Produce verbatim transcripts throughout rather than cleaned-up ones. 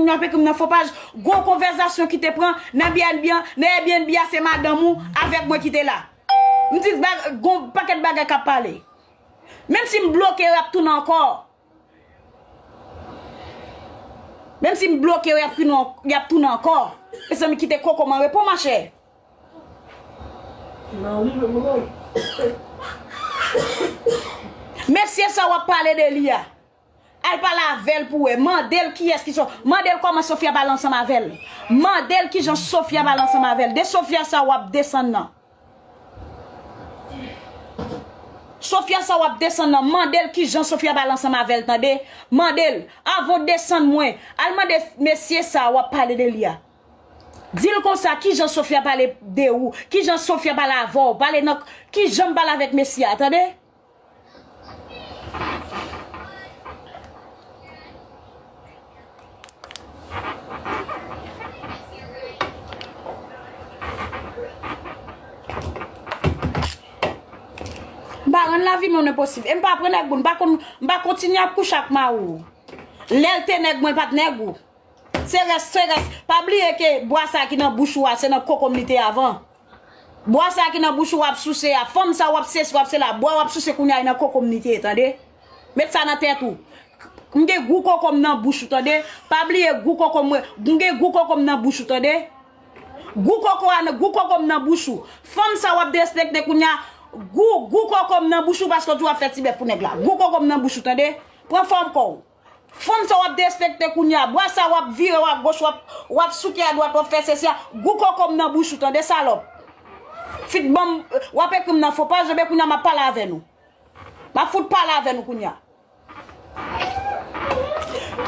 Moun yo ap ekri m nan fo paj. Gon konvèsasyon ki te pran nan Airbnb an, nan Airbnb a, se madanm ou avèk mwen ki te la. M di, gon pakèt bagay k ap pale. Menm si m bloke yo, y ap tounen ankò. Menm si m bloke yo, y ap tounen, y ap tounen ankò. Mezanmi, kite koko m an repo, machè. Mesye sa w ap pale de li a, al pale avè l pou wè. Mande l kiyès ki Sof-, mande l kòman Sofia pale ansanm avè l. Mande l kijan Sofia pale ansanm avè l. De Sofia sa w ap desann nan. Sofia sa w ap desann nan, mande l kijan Sofia pale ansanm avè l, tande. Mande l, avan w desann mwen, al mande mesye sa w ap pale de li a. Di l konsa, kijan Sofia pale de ou, kijan Sofia pale avè w, pale nan, kijan m pale avèk mesye a, tande. M pa rann lavi moun enposib. E m pa pran nèg moun. M pa konn, m pa kontinye ap kouche ak mari w. Lè l te nèg mwen, l pa t nèg ou. Se rès, se rès. Pa bliye ke bwa sa ki nan bouch ou a, se nan koko m li te avan. Bwa sa ki nan bouch ou w ap souse a, fanm sa w ap sesi, w ap sela, bwa w ap souse kounye a nan koko m li te ye, tande. Met sa nan tèt ou. M gen gou koko m nan bouch ou, tande. Pa bliye gou koko m, m gen gou koko m nan bouch ou, tande. Gou koko a, gou koko m nan bouch ou. Fanm sa w ap derespekte kounye a, gou, gou koko m nan bouch ou paske w di w ap fè ti bèf pou nèg la. Gou koko m nan bouch ou, tande. Pran fòm kò w. Fanm sa w ap derespekte kounye a. Bwa sa w ap vire, w ap goch, w ap, w ap souke adwat, w ap fè sesi a. Gou koko m nan bouch ou, tande, salòp. Fit ban m, w ap ekri m nan fo paj, ebyen kounye a m ap pale avè nou. M ap fout pale avè nou kounye a.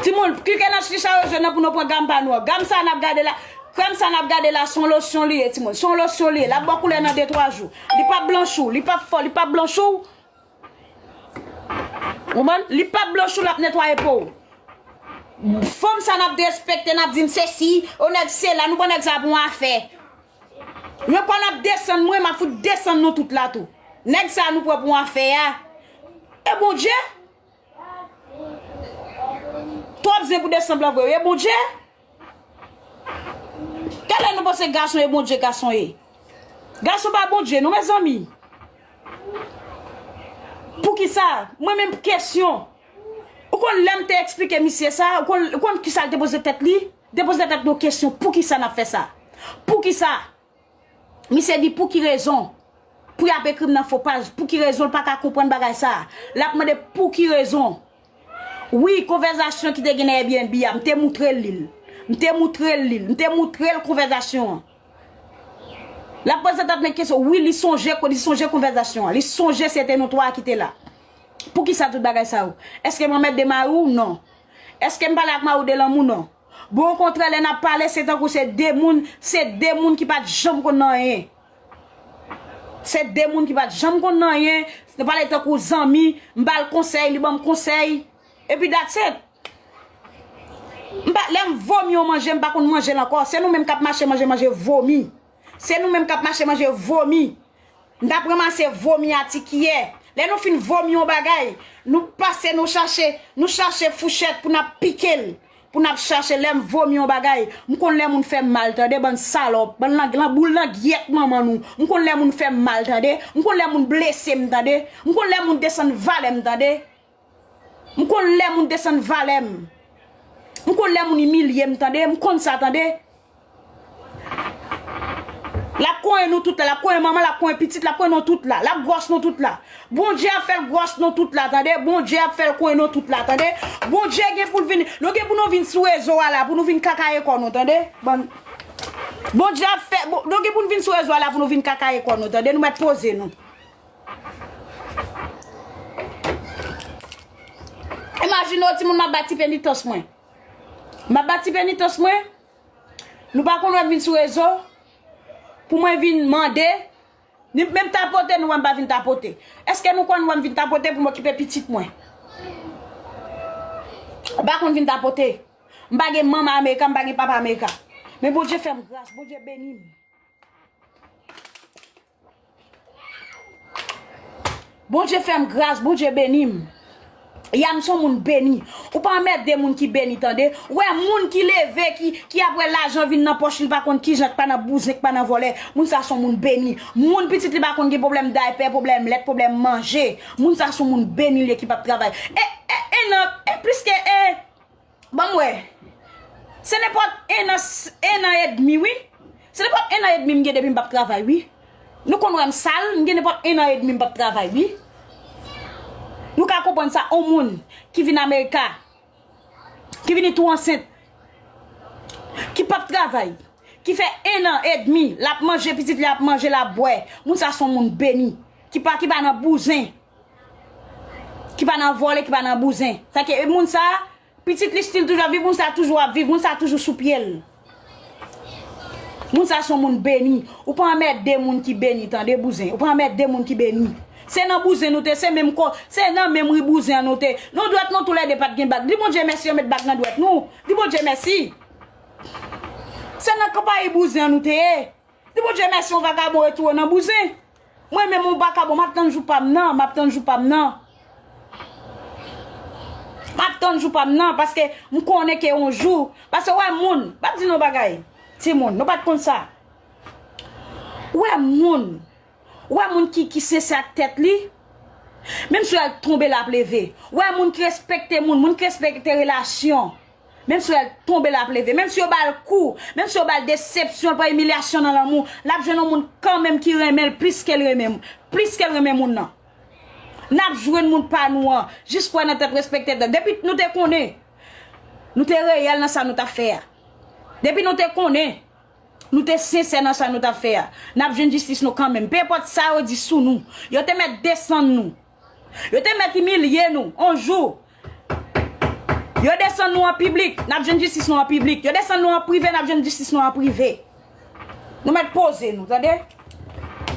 Timoun, klike nan chlicha yo jwenn nan pou nou pran gam pa nou an. Gam sa n ap gade la, krèm sa n ap gade la, se yon losyon li ye, timoun. Se yon losyon li ye. L ap ba w koulè nan de twa jou. Li p ap blanchi w, li p ap fè w, li p ap blanchi w. Konprann? Li p ap blanchi w, l ap netwaye po w. Fanm sa n ap derespekte, n ap di n sesi, o nèg sela, nou pran nèg sa pou yon afè. Men kò n ap desann mwen, m ap fout desann nou tout la tou. Nèg sa nou pran pou yon afè a. E Bondye? Twòp zen pou desann blan vre, wi. E Bondye? Talè nou panse gason e Bondye gason ye. Gason pa Bondye, non, mezanmi. Poukisa? Mwen menm kesyon. Ou konn lè m te eksplike misye sa, ou konn, ou konn kisa l te poze tèt li? Li te poze tèt li yon kesyon, poukisa n ap fè sa? Poukisa? Misye di pou ki rezon? Pou y ap ekri m nan fo paj, pou ki rezon l pa ka konprann bagay sa? L ap mande pou ki rezon? Wi, konvèsasyon ki te gen nan Airbnb a, m te moutre l li. M te moutre l li. M te moutre l konvèsasyon an. L ap poze tèt mwen kesyon. Wi, li sonje, li sonje konvèsasyon an. Li sonje se te nou twa ki te la. Poukisa tout bagay sa yo? Èske m anmède mari w? Non. Èske m pale ak mari w de lanmou? Non. Bon, okontrè, lè n ap pale, se tankou se de moun, se de moun ki pa t janm konn nan anyen. Se de moun ki pa t janm konn nan anyen. Nou pale tankou zanmi, m ba l konsèy, li ban m konsèy. Epi that's it. M pa, lè m vomi yon manje, m pa konn manje l ankò. Se nou menm k ap mache manje, manje vomi. Se nou menm k ap mache manje vomi. N ap ranmase vomi a ti kiyè. Lè nou fin vomi yon bagay, nou pase, nou chache, nou chache fouchèt pou n ap pike l, pou n ap chache. Lè m vomi yon bagay, m konn lè moun fè m mal, tande, bann salòp, bann lang, lang, boul langyèt manman nou. M konn lè moun fè m mal, tande. M konn lè moun blese m, tande. M konn lè moun desann valè m, tande. M konn lè moun desann valè m. M konn lè moun imilye m, tande. M konn sa, tande. L ap konyen nou tout la, l ap konyen manman, l ap konyen pitit, l ap konyen nou tout la, l ap gwòs nou tout la. Bondye ap fè l gwòs nou tout la, tande. Bondye ap fè l konyen nou tout la, tande. Bondye gen pou l vin, nou gen pou nou vin sou rezo a la, pou nou vin kakaye kò nou, tande. Bon. Bondye ap fè, bon, nou gen pou nou vin sou rezo a la, pou nou vin kakaye kò nou, tande. Nou mèt poze nou. Imajine w, timoun, m ap ba ti penitans mwen. M ap ba ti penitans mwen. Nou pa konn wè m vin sou rezo pou mwen vin mande. Ni menm tapote, nou wè m pa vin tapote. Èske nou konn wè m vin tapote pou m okipe pitit mwen? M pa konn vin tapote. M pa gen manman Amerika, m pa gen papa Amerika. Men Bondye fè m gras, Bondye beni m. Bondye fè m gras, Bondye beni m. Yam se yon moun beni. Ou pa anmède moun ki beni, tande. Ou wè moun ki leve, ki, ki ap wè lajan vin nan pòch li, li pa konn kijan, ki pa nan bouzen, ki pa nan vòlè. Moun sa se yon moun beni. Moun pitit li pa konn gen pwoblèm daypè, pwoblèm lèt, pwoblèm manje. Moun sa se yon moun beni li ye ki p ap travay. E, e, e nan, e plis ke, e, Ban m wè. Se nenpòt en an, en an edmi, wi. Se nenpòt en an edmi m gen depi m p ap travay, wi. Nou konn wè m sal, m gen nenpòt en an edmi m p ap travay, wi. Nou ka konprann sa, on moun ki vin Amerika, ki vini tou ansent, ki p ap travay, ki fè en an edmi, l ap manje, pitit li ap manje, l ap bwè. Moun sa se on moun beni, ki pa, ki pa nan bouzen, ki pa nan vòlè, ki pa nan bouzen. Sa ke moun sa, pitit li still toujou ap viv, moun sa toujou ap viv, moun sa toujou sou pye l. Moun sa se on moun beni. Ou pa anmède moun ki beni, tande, bouzen. Ou pa anmède moun ki beni. Se nan bouzen nou te, se menm ko, se nan menm ri bouzen an nou te. Nou dwèt nou toulède pa t gen bag. Di Bondye mèsi yo met bag nan dwèt nou. Di Bondye mèsi. Se nan konpayi bouzen an nou te ye. Di Bondye mèsi, yon vagabon retounen nan bouzen. Mwen menm, yon vakabon, m ap tann jou pa m nan, m ap tann jou pa m nan. M ap tann jou pa m nan, paske m konnen ke yon jou, paske w wè moun, m ap di nou bagay, timoun, nou pa t konn sa. W wè moun, w wè moun ki, ki sensè ak tèt li, menm si w wè l tonbe, l ap leve. W wè moun ki respekte moun, moun ki respekte relasyon. Menm si w wè l tonbe, l ap leve. Menm si yo ba l kou, menm si yo ba l desepsyon, l pran imilyasyon nan lanmou, l ap jwenn yon moun kanmenm ki renmen l plis ke l renmen, plis ke l renmen moun nan. N ap jwenn moun pa nou an, jis kwè nan tèt, respekte tèt. Depi nou te konnen, nou te reyèl nan sa nou t ap fè a. Depi nou te konnen, nou te sensè nan sa nou t ap fè a, n ap jwenn jistis nou kanmenm. Pe enpòt sa yo di sou nou, yo te mèt desann nou. Yo te mèt imilye nou, on jou. Yo desann nou an piblik, n ap jwenn jistis nou an piblik. Yo desann nou an prive, n ap jwenn jistis nou an prive. Nou mèt poze nou, tande?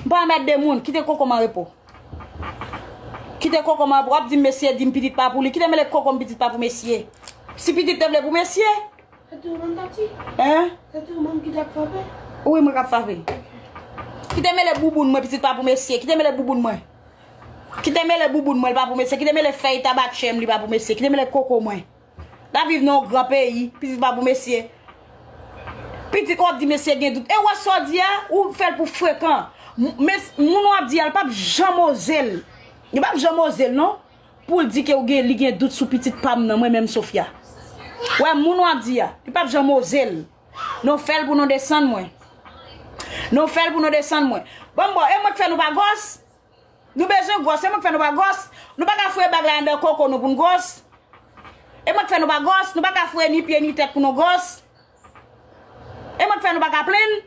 M pa anmède moun, kite koko m an repo. Kite koko m an repo, w ap di m mesye, di m pitit pa pou li. Kite mele koko m, pitit pa pou mesye. Si pitit te vle pou mesye, Se tou menm, Tati? Hein? Se tou menm ki t ap frape? Wi, mwen k ap frape. Kite mele bouboun mwen, pitit pa pou mesye. Kite mele bouboun mwen. Kite mele bouboun mwen, li pa pou mesye. Kite mele fèy tabatchè m, li pa pou mesye. Kite mele koko mwen. N ap viv nan yon gran peyi, pitit pa pou mesye. Pitit w ap di mesye gen dout. E w wè sa w di a, ou fè l pou frekan. M-, mes-, moun w ap di a, l p ap janm oze l. Li p ap janm oze l, non. Pou l di ke w gen, li gen dout sou pitit pa m nan, mwen menm Sofia. Wè, moun w ap di a, li p ap janm oze l. Nou fè l pou nou desann mwen. Nou fè l pou nou desann mwen. Bon, bon, e mwen k fè nou pa gwòs? Nou bezwen gwòs, e mwen k fè nou pa gwòs? Nou pa ka foure bag la anndan koko nou pou n gwòs? E mwen k fè nou pa gwòs? Nou pa ka foure ni pye ni tèt pou nou gwòs? E mwen k fè nou pa ka plenn?